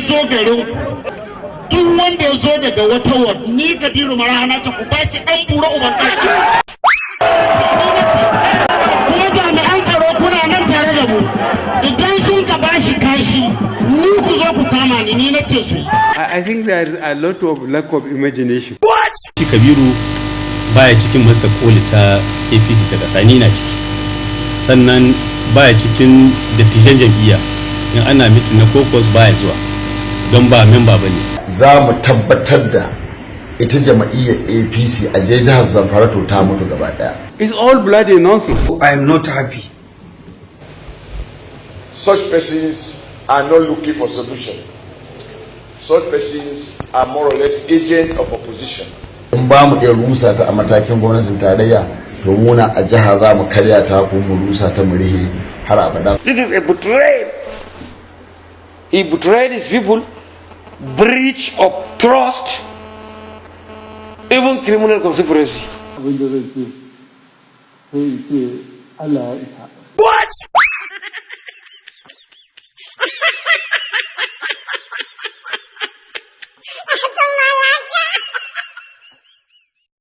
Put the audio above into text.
zo garin, duk wanda ya zo daga wata ward, ni Kabiru Marafa na ce ku bashi ɗan bura uban ɗaki. Kuma jami'an tsaro kuna nan tare da mu, idan sun ka bashi kashi, ni ku zo ku kama ni, ni na ce su yi. I think there is a lot of lack of imagination. Shi Kabiru baya cikin masa koli ta APC ta kasa, ni na ciki. Sannan baya cikin dattijan jam'iyya, in ana meeting na caucus baya zuwa don ba memba ba ne. Za mu tabbatar da ita jam'iyyar APC a je jihar Zamfara to ta mutu gaba daya. It's all bloody nonsense. I am not happy. Such persons are not looking for solution. Such persons are more or less agents of opposition. In ba mu iya rusa ta a matakin gwamnatin tarayya, to muna a jiha za mu karya ta ko mu rusa ta mu rihe har abada. This is a betrayal. He betrayed his people, breach of trust, even criminal conspiracy. Abin da zan ce, sai in ce Allah ya isa.